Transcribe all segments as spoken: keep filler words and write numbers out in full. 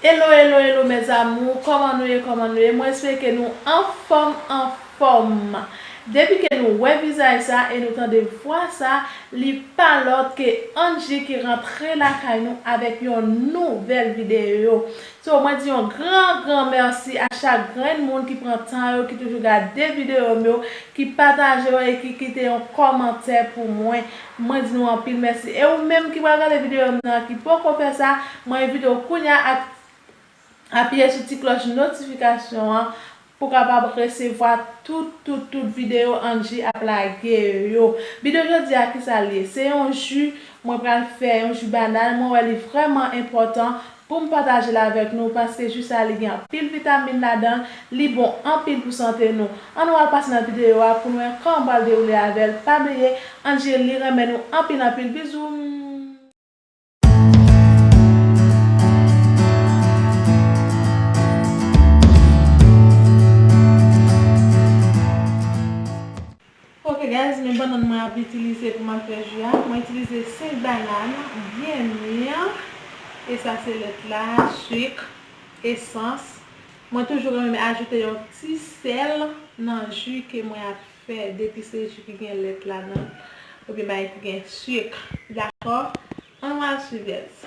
Hello, hello, hello, mes amours, kòman nou ye, kòman nou ye? Mwen espere ke nou anfòm, anfòm. Depi ke nou wè vizaj sa e nou tande vwa sa, li pa lòt ke Angie ki rantre lakay nou avèk yon nouvèl videyo. So, mwen di yon gran, gran mèsi a chak grenn moun ki pran tan yo, ki toujou gade videyo m yo, ki pataje yo e ki kite yon kòmantè pou mwen. Mwen di nou anpil mèsi. E ou menm ki pral gade videyo m nan, ki poko fè sa, mwen envite w kounye a ak apiye sou ti klòch notifikasyon an pou w kapab resevwa tout, tout, tout videyo Angie ap lage yo. Videyo jodi a, kisa l ye? Se yon ji mwen pral fè, yon ji banàn. Mwen wè li vrèman enpòtan pou m pataje l avèk nou, paske ji sa li gen anpil vitamin ladan l, li bon anpil pou sante nou. Ann nou al pase nan videyo a pou nou wè kòman m pral dewoule avè l. Pa bliye, Angie li renmen nou anpil, anpil. Bizou. Ok guys, men bannann mwen ap itilize pou mwen fè ji a. Mwen itilize senk bannann byen mi. E sa se lèt la, sik, esans. Mwen toujou renmen ajoute yon ti sèl nan ji ke mwen ap fè, depi se ji ki gen lèt ladan l, oubyen bagay ki gen sik. Dakò? Ann nou al swiv guys.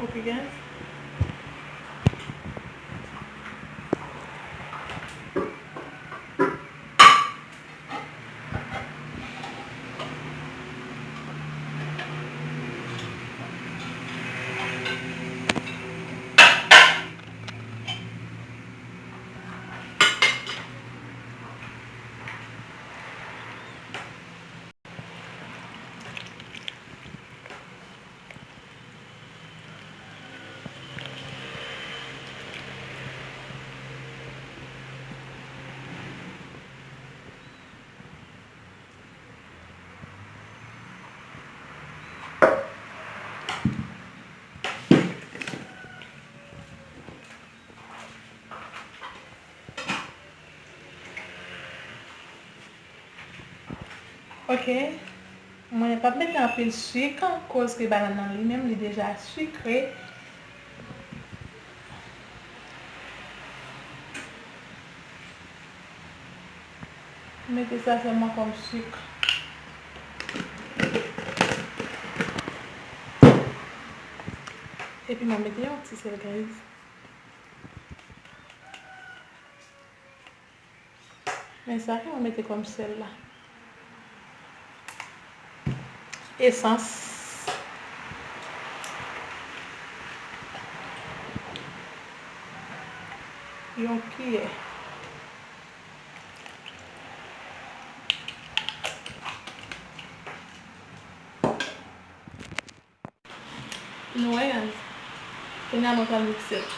Ok, guys. Ok. Mwen p ap mete anpil sik, koz ke banann nan li menm, li deja sikre. Mete sa sèlman kòm sik. Epi mwen mete yon ti sèl, guys. Men sa ke mwen mete kòm sèl la. Esans. Yon kiyè. Nou wè, guys. Kounye a mwen pral mikse l.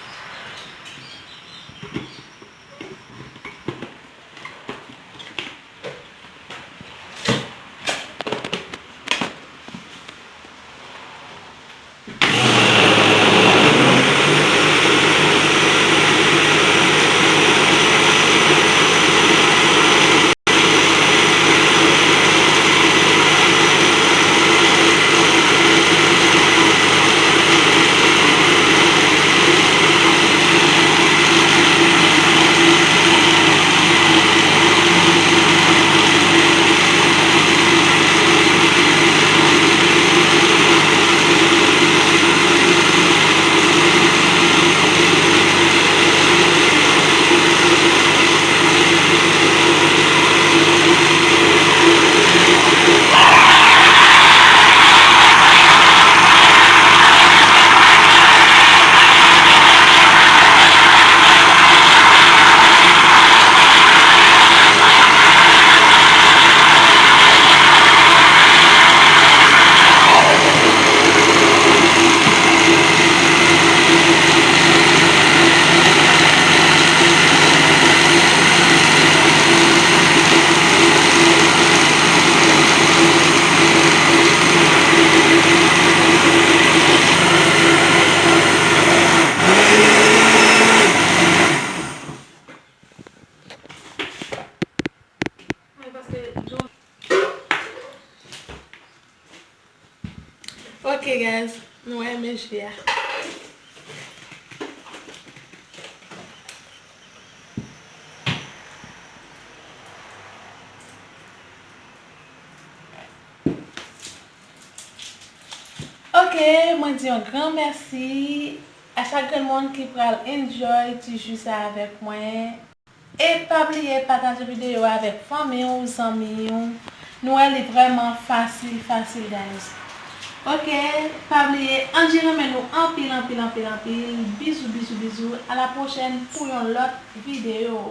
Cheve a. Ok, mwen di yon gran mèsi a chak grenn moun ki pral enjoy ti ji sa avèk mwen. E pa bliye pataje videyo a avèk fanmi w, zanmi w. Nou wè li vrèman fasil, fasil, guys. Ok, pa bliye, Angie renmen nou anpil, anpil, anpil, anpil. Bizou, bizou, bizou. A la pwochèn pou yon lòt videyo.